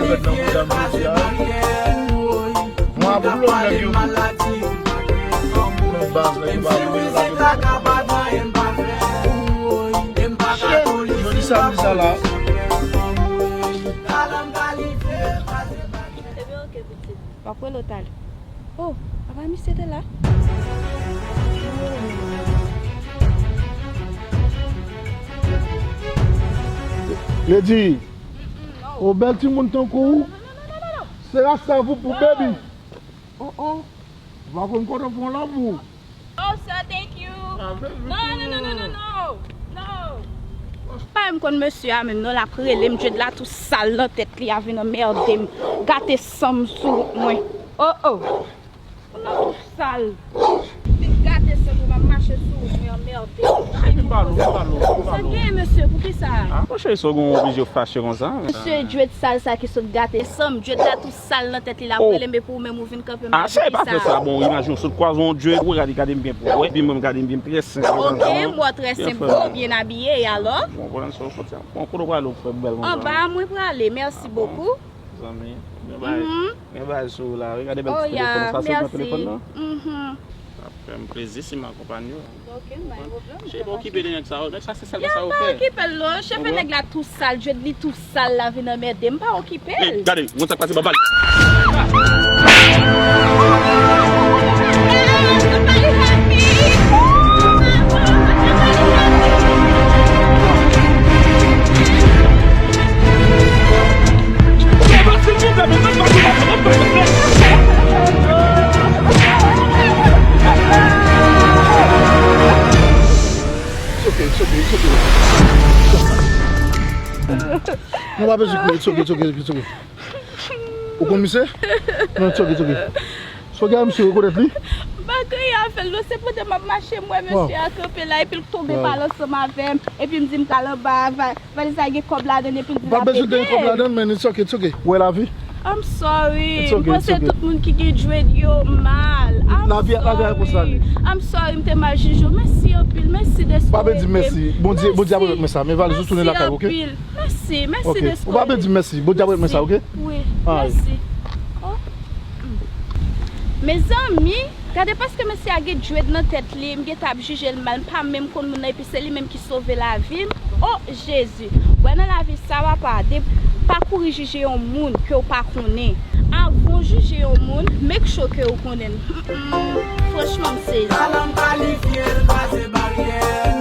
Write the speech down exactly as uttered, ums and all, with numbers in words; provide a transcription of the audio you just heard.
Fèt nan bouda m jodi a, wi. Mwen ap blow nèg yo. Men baz, nèg yo pa vle lage. Shit, jodi samdi sa la. Ebyen, oke, pitit. W ap rele w talè. Oh, apa misye te la? Lady, oh, bèl timoun tankou w. Se rasta pou pou baby. Oh, oh. Va konn kote w pran lanmou. Oh, sir, thank you. Ah, baby, non, non, non, non, non, non. Non. Pa m konn mesye a menm non, l ap rele m, dread la tou sal nan tèt li a vin anmède m. Gate san m sou mwen. Oh, oh. Ou la tou sal. Vin gate san pou m ap mache sou ou, mwen anmède. Epi m pa lou, m pa lou, m pa lou. Sa gen, mesye, poukisa? Ah, monchè, sa w gen oblije fache konsa? Mesye, dread sal sa ki sot gate san m, dread la tou sal nan tèt li, l ap rele m, epi ou menm ou vin kanpe m la, poukisa? Ah, sa e pa fè sa, bon, imajine w sot kwaze yon dread, ou gade, gade m byen pwòp, wi. Epi mwen, gade m byen trè senp. Ok, m wè w trè senp, byen abiye, e alò? Bon, konnen sa w soti a. Bon, kote w prale, w fè bèl konsa? Anba a mwen prale, mèsi bokou. Zanmi, gen bagay, gen bagay sou ou la, wi. Gade bèl ti telefòn sa, se nan telefòn nan. Sa ap fè m plezi si m akonpanye w. Ok, m pa gen pwoblèm. Cheri, pa okipe de nèg sa yo. Nèg sa se sèlman sa yo fè. Yo pa okipe l non. Cheve nèg la tou sal, dread li tou sal, la vin anmède m. Pa okipe l. Ey, gade, mwen sa k pase, baba. It's okay, it's okay, it's okay. Non, pa bezwen kouri, it's okay, it's okay, it's okay. Ou konn misye? Non, it's okay, it's okay. So, gade misye rekonèt li? M pa gen anyen avè l non, se pandan m ap mache, m wè mesye a kanpe la, epi l tonbe pale ansanm avè m, epi m di m pral anba a, va-, valiz la gen kòb ladan l, epi l di l ap ede m. Pa bezwen gen kòb ladan l, man, it's okay, it's okay. Ou wè lavi? I'm sorry. It's okay, it's okay. M panse tout moun ki gen dread yo mal. Lavi, lavi a konsa li. I'm sorry, m te mal jije w. Mèsi anpil, mèsi dèske w ede m. Pa bezwen di mèsi. Bondye, Bondye ap remèt mwen sa. Men valiz ou tounen lakay ou, ok? Mèsi anpil. Mèsi, mèsi dèske w ede m. Ok. Ou pa bezwen di mèsi. Bondye ap remèt mwen sa, ok? Wi, mèsi. Oh. Mezanmi, gade paske mesye a gen dread nan tèt li, m gentan ap jije l mal, m pa menm konn moun nan, epi se li menm ki sove lavi m. Oh, Jezi! Wè nan lavi sa, papa, de, pa kouri jije yon moun ke w pa konnen. Avan w jije yon moun, make sure ke w konnen l. Mm-mm. Franchman, m sezi. Talan m kalifye, l pase baryè.